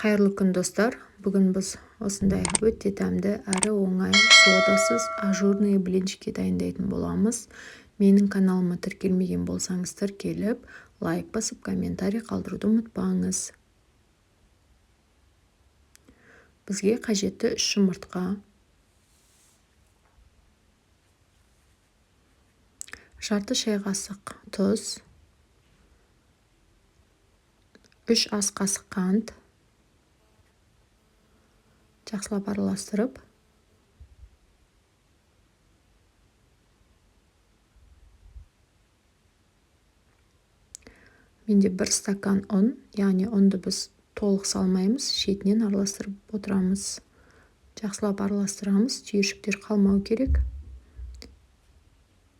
Қайырлы күн, достар! Бүгін біз осындай өте дәмді әрі оңай, содасыз ажурные блинчики дайындайтын боламыз. Менің каналыма тіркелмеген болсаңыз, тіркеліп, лайк басып, комментарий қалдыруды ұмытпаңыз. Бізге қажетті 3 жұмыртқа, жарты шай қасық тұз, 3 ас қасық қант. Жақсылап араластырып, менде 1 стакан ұн, яғни ұнды біз толық салмаймыз, шетінен араластырып отырамыз. Жақсылап араластырамыз, түйіршіктер қалмау керек.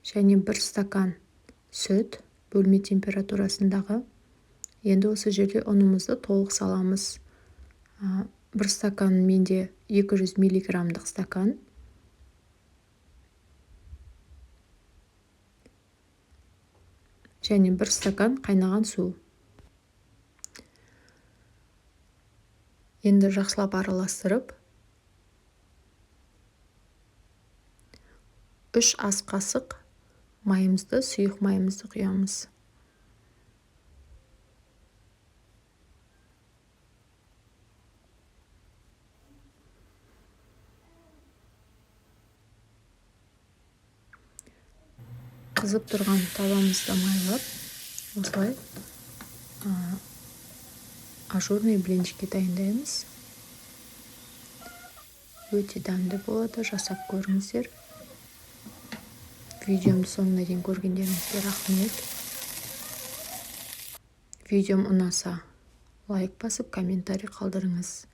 Және 1 стакан сүт бөлме температурасындағы. Енді осы жерде ұнымызды толық саламыз. 1 стакан менде 200 миллиграммдық стакан. Және 1 стакан қайнаған су. Енді жақсылап араластырып, 3 ас қасық майымызды, сұйық майымызды құямыз. Қызып тұрған табамызды майлап, осылай ажурный блинчики дайындаймыз. Өте дәмді болады, жасап көріңіздер. Видеомды соңына дейін көргендеріңізге рахмет. Видеом ұнаса, лайк басып, комментарий қалдырыңыз.